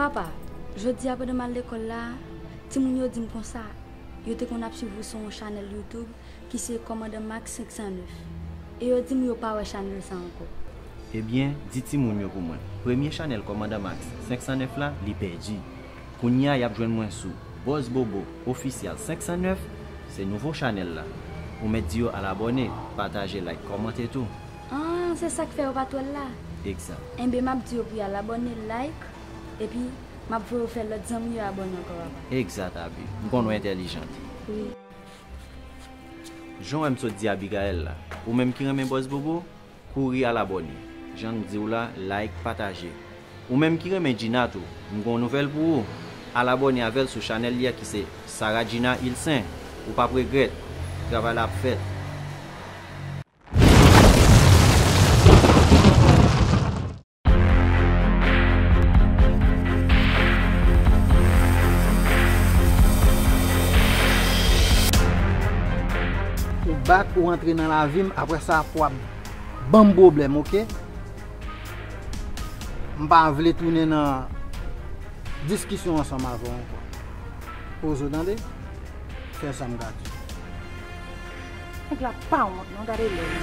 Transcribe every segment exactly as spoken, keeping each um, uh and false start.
Papa, jodi a pandan m al lekòl la, timoun yo di m konsa, yo te konn ap swiv ou sou yon chanèl YouTube ki se Kòmandan Max senk san nèf. E yo di m yo pa wè chanèl sa ankò. Ebyen, di timoun yo pou mwen, premye chanèl Kòmandan Max senk san nèf la, li pèdi. Kounye a, y ap jwenn mwen sou Bòs Bobo Ofisyal senk san nèf, se nouvo chanèl la. Ou mèt di yo al abòne, pataje, like, kòmante tou. Ah, se sa k fè yo pa t wè l la? Egzat. Enben, m ap di yo pou y al abòne, like, epi m ap voye yo fè lòt zanmi yo abòne ankò, papa. Egzat, Abi. M konn ou entèlijan tou. Wi. Jan w wè m sot di Abigaël la, ou menm ki renmen Bòs Bobo, kouri al abòne. Jan m di w la, like, pataje. Ou menm ki renmen Gina tou, m gen yon nouvèl pou ou. Al abòne avè l sou chanèl li a ki se Sarah Gina Ilsen. Ou p ap regrèt. Travay la ap fèt. Ou back, ou antre nan lavi m, apre sa pou w ap ban m pwoblèm, oke? M pa vle tounen nan diskisyon ansanm avè w ankò. Poze w, tande? Fè sa m ka di w. Nèg la pa wont non, gade lè l.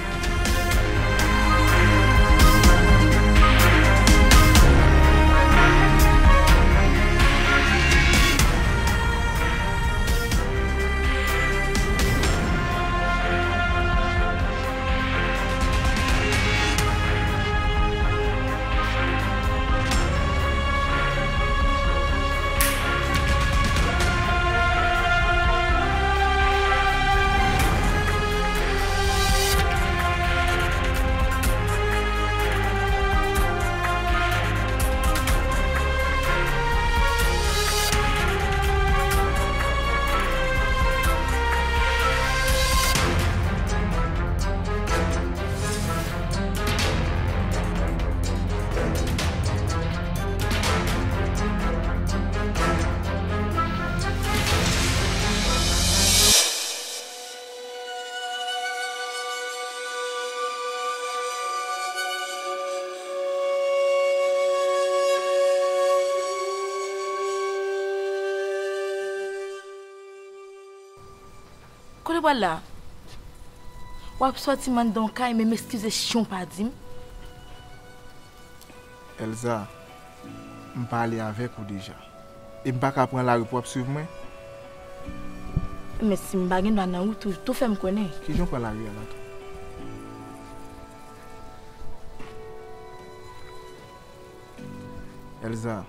Kote w pral la? W ap sòti m anndan yon kay, men m eskize si w pa di m. Elza, m pale avèk ou deja. E m pa ka pran lari pou w ap swiv mwen. Men si m pa gen dwa nan wout ou, tou fè m konnen. Kijan w pran lari a la tou? Elza.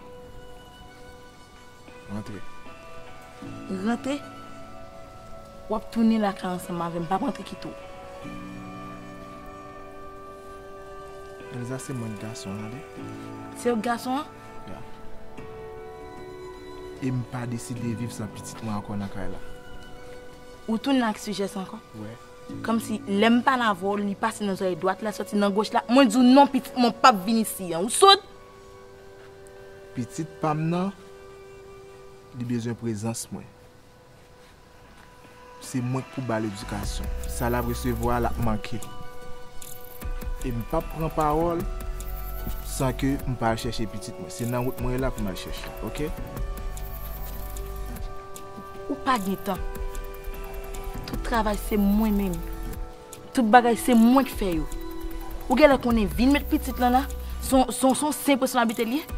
Rantre. Rantre? W ap tounen lakay ansanm avè m, m p ap rantre kite w. Elza, se mwen k gason an, tande? Se ou k gason an? Ya. E m pa deside viv san pitit mwen ankò nan kay la. Ou tounen ak sijè sa ankò? Wi. Kòmsi lè m pale avè w, li pase nan zòrèy dwat la, sòti nan goch la. Mwen di w non, pitit mwen p ap vin isi an. Ou soud? Pitit pa m nan, li bezwen prezans mwen. Se mwen k pou ba l edikasyon. Sa l ap resevwa a, l ap manke. E m p ap pran pawòl san ke m pa al chèche pitit mwen. Se nan wout mwen ye la pou m al chèche l, oke? Ou pa gen tan. Tout travay se mwen menm. Tout bagay se mwen k fè yo. Ou genlè konnen vin met pitit lan la, se yon, se yon, se yon senp responsablite li ye.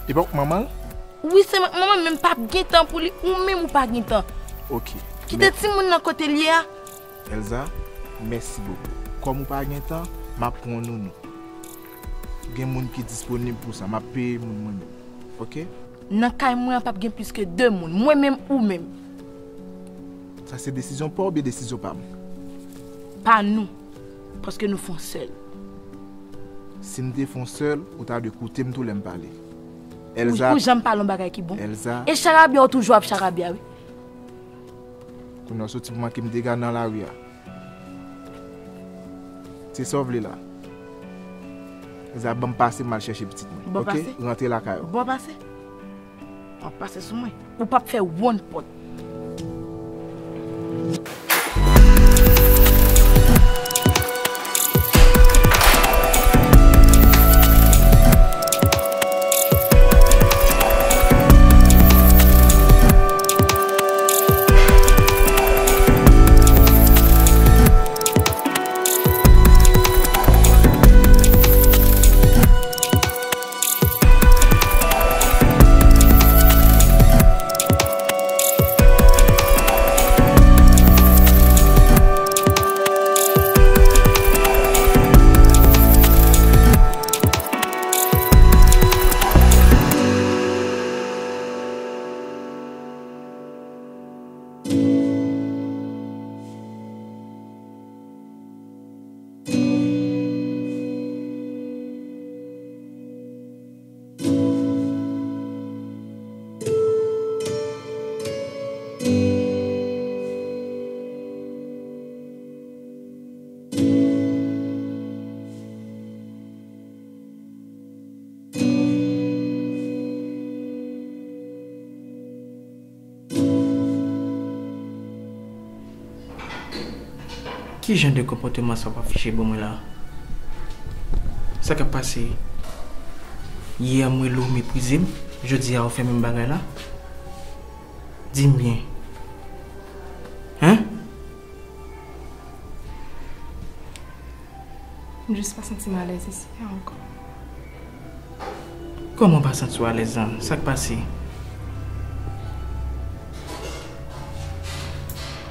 Epa ou k manman l? Wi, se mwen k manman l, men m p ap gen tan pou li, ou menm ou pa gen tan. Oke. Kite timoun nan kote l ye a. Elza, mèsi bokou. Kòm ou pa gen tan, m ap pran yon nounou. Gen moun ki disponib pou sa, m ap peye moun mwen menm. Oke? Nan kay mwen an p ap gen plis ke de moun, mwen menm ou menm. Sa se desizyon pa w oubyen desizyon pa m? Pa nou. Paske nou fè yon sèl. Si m te fè yon sèl, ou ta dwe koute m tou lè m pale. Ou, Elza, ou janm pale yon bagay ki bon. Elza. E charabya ou toujou ap charabya, wi. Kounye a w soti pou manke m dega nan lari a. Se sa w vle la. Elza, ban m pase m al chèche pitit mwen. Oke? Rantre lakay ou. Bon pase. W ap pase sou mwen. Ou p ap fè wonn pòt. Ki jan de konpòteman sa w ap afiche ban mwen la? Sa k ap pase? Yè m rele w meprize m, jodi a ou fè menm bagay la? Di m byen. Hein? M jis pa santi m alèz isi a ankò. Kòman w pa santi w alèz lan? Sa k pase?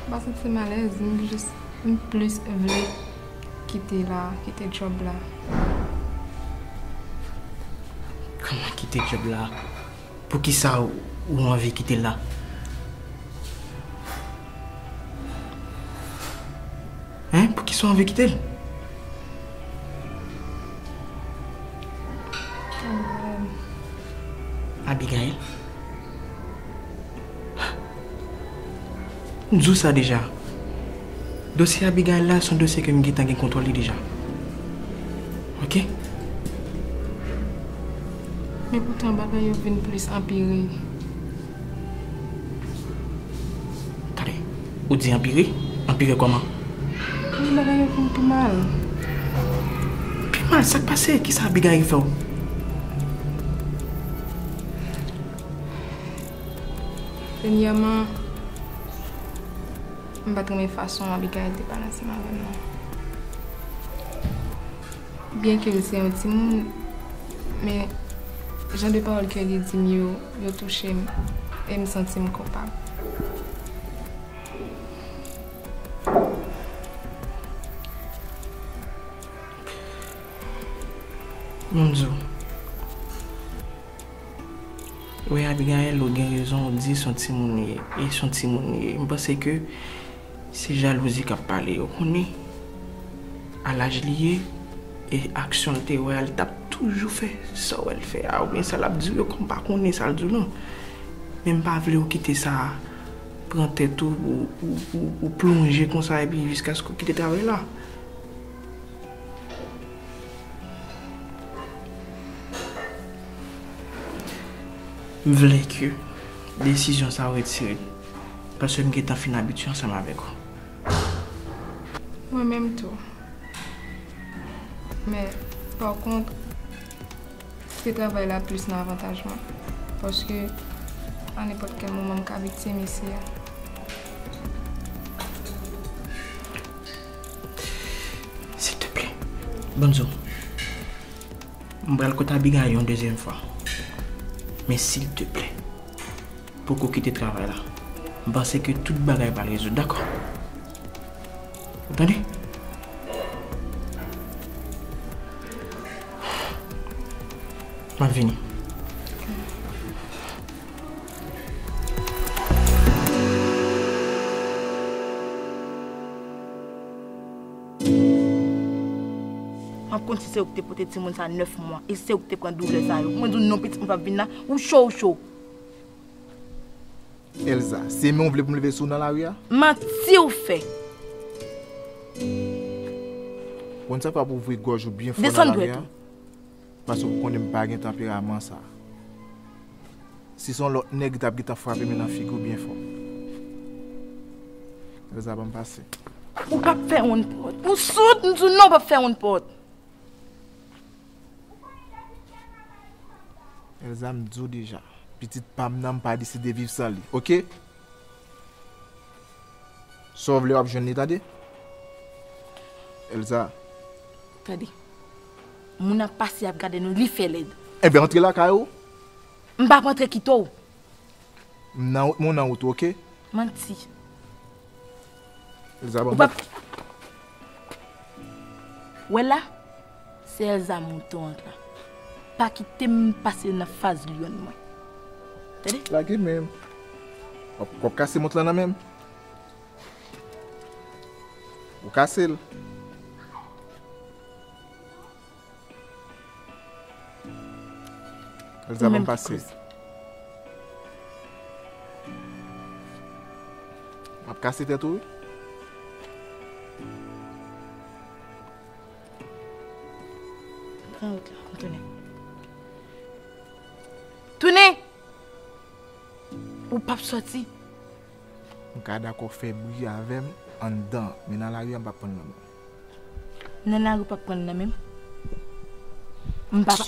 M pa santi m alèz, m jis, m plis vle kite la, kite djòb la. Kòman kite djòb la? Poukisa ou, ou anvi kite l la? Hein? Poukisa w anvi kite l? Abigail? M di w sa deja. Dosye Abigail la, se yon dosye ke m gentan gen kontwòl li deja. Oke? Men poutan, bagay yo vin plis anpire. Tande, ou di anpire? Anpire kòman? Wi, bagay yo vin pi mal. Pi mal? Sa k pase? Kisa Abigail fè w? Dènyèman, m pa t renmen fason Abigail te pale ansanm avè m nan. Byenke l se yon timoun, men jan de pawòl ke li di m yo, yo touche m, e m santi m koupab. Monzo. Wi, Abigail, ou gen rezon, ou di se yon timoun li ye, e se yon timoun li ye. M panse ke se jalouzi k ap pale, ou konnen, a laj li ye, e aksyon l te wè a, l t ap toujou fè sa w wè l fè a, oubyen sa l ap di w yo, kòm pa konnen sa l di w lan. Men m pa vle w kite sa pran tèt ou, ou, ou, ou, ou plonje konsa, epi jiskaske w kite travay la. M vle ke desizyon sa a w retire l, paske m gentan fin abitye ansanm avèk ou. Mwen menm tou. Men, pa kont, kite travay la plis nan avantaj mwen. Paske, a nenpòt kèl moman, m ka viktim isi a. Silteplè, Bonzo, m pral kote Abigail yon dezyèm fwa. Men silteplè, poko kite travay la. M panse ke tout bagay pral rezoud, dakò? Ou tande? M ap vini. M ap konn si se ou ki te pote timoun sa nèf mwa, e se ou ki te pran doulè sa yo. Mwen di w non, pitit mwen p ap vin la, ou cho, ou cho. Elza, se men w vle pou m leve sou w nan lari a? Manti w fè. Konn sa k ap ouvri gòj ou byen fò nan lari a? Desann dwèt ou. Paske w konnen m pa gen tanperaman sa. Si se yon lòt nèg, li t ap gentan frape men nan figi w byen fò. Elza, ban m pase. Ou p ap fè yon pòt. Ou soud, m di w non, ou p ap fè yon pòt. Elza, m di w deja, pitit pa m nan, m pa deside viv san li, oke? Sa w vle, w ap jwenn li, tande? Elza. Tande. Moun ap pase, ap gade nou, li fè lèd. Enben, antre lakay ou. M p ap antre kite w. M nan wout mwen, w nan wout ou, oke? Manti. Elza, ban m bat. Ou wè la? Se Elza mouton an k la. Pa kite m pase nan faz lyòn mwen. Tande? Lage men m. W ap, w ap kase mont lan nan men m. Ou kase l. Elza, ban m pase. M ap kase tèt ou, wi. Pran wout la, m tounen. Tounen! Ou p ap sòti. M ka dakò fè bri avè m, anndan, men nan lari a, m p ap pran l nan men w. Nan lari, w p ap pran l nan men m? M pa pa.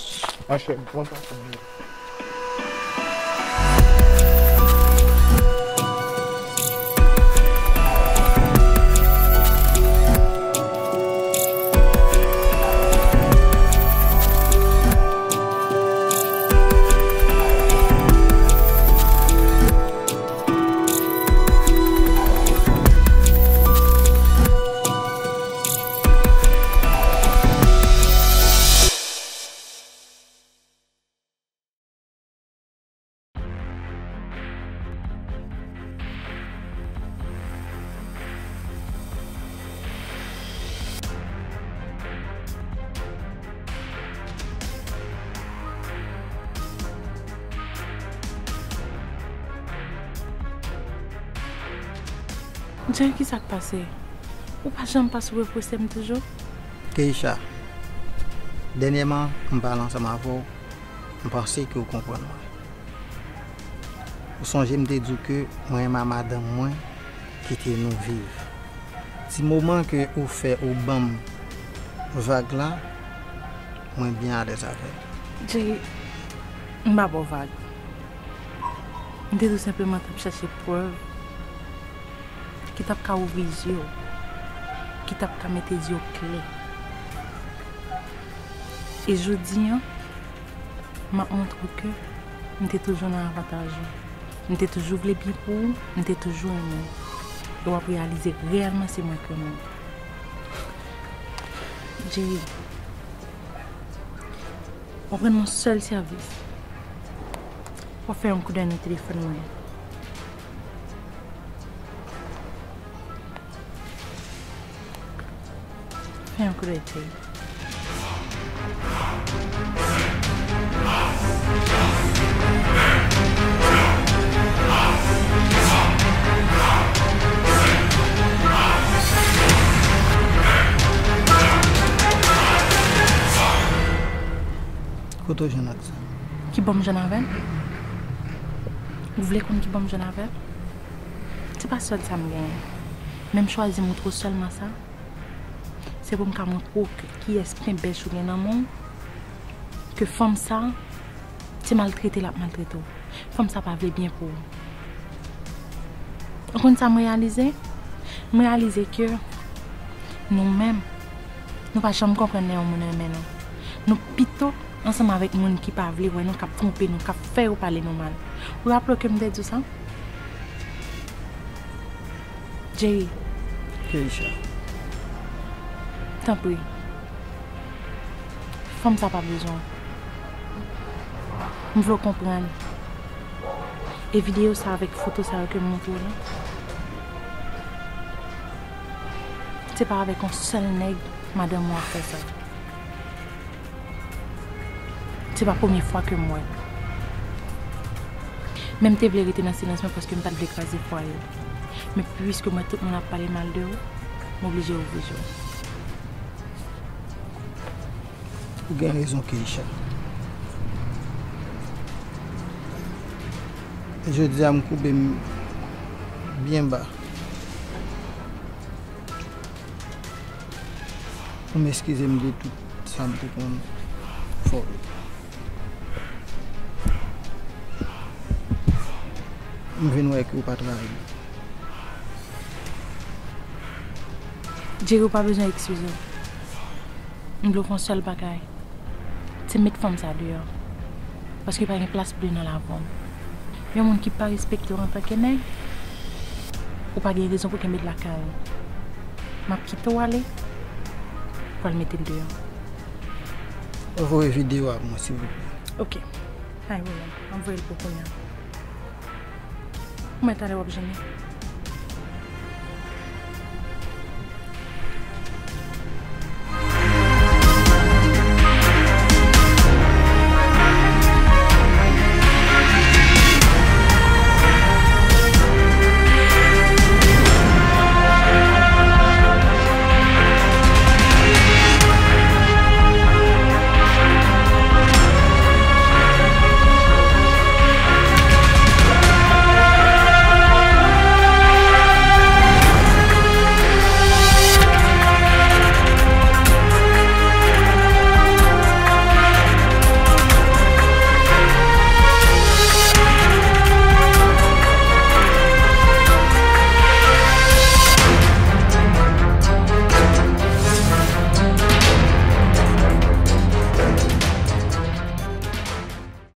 Monchè, mwen pa konn. Jerry, kisa k pase? Ou pa janm pa sou repwose m toujou? Keisha, dènyèman, m pale ansanm avè w, m panse ke w konprann mwen. Ou sonje m te di w ke mwen renmen madanm mwen, kite nou viv. Ti moman ke ou fè ou ban m vag la, mwen byen alèz avè l. Jerry, m pa ba w vag. M te tou senpleman t ap chèche prèv ki t ap ka ouvri zye w, ki t ap ka mete zye w klè. E jodi a, m ap montre w ke m te toujou nan avantaj ou. M te toujou vle byen pou ou, m te toujou renmen w. E w ap reyalize reyèlman se mwen k renmen w. Jerry, w ap rann mwen yon sèl sèvis. W ap fè yon koudèy nan telefòn mwen. Fè yon koudèy, Jerry. Kote w jwenn ak sa? Kibò m jwenn avè l? Ou vle konn kibò m jwenn avè l? Se pa sèl sa m genyen. Men m chwazi montre w sèlman sa. Se pou m ka montre w ke kiyès penbèch ou gen nan men w, ke fanm sa, se maltrete l ap maltrete w. Fanm sa pa vle byen pou ou. Ou konn sa m reyalize? M reyalize ke nou menm, nou pa janm konprann lè yon moun renmen nou. Nou pito ansanm avèk moun ki pa vle wè nou, k ap twonpe nou, k ap fè yo pale nou mal. Ou raple w ke m te di w sa? Jerry. Keisha. Tanpri. Fanm sa pa bezwen w. M vle w konprann. E videyo sa avèk foto sa yo ke m montre w la, se pa avèk yon sèl nèg madanm ou ap fè sa. Se pa premye fwa ke m wè l. Men m te vle rete nan silans mwen paske m pa t vle kraze fwaye l. Men piske m wè tout moun ap pale mal de ou, m oblije ouvri je w. Ou gen rezon, Keisha. Jodi a, m koube m byen ba. Pou m eskize m de tout sa m te konn fè w. M vin wè ke w pa trayi m. Jerry, ou pa bezwen eskize w. M vle w fè yon sèl bagay. Se met fanm sa deyò. Paske pa gen plas pou li nan lavi w. Yon moun ki pa respekte w antanke nèg, ou pa gen rezon pou kenbe l lakay ou. M ap kite w ale, pral mete l deyò. Voye videyo a pou mwen, silvouplè. Ok. Pa gen pwoblèm. M ap voye l pou w kounye a. Ou mèt ale, w ap jennen.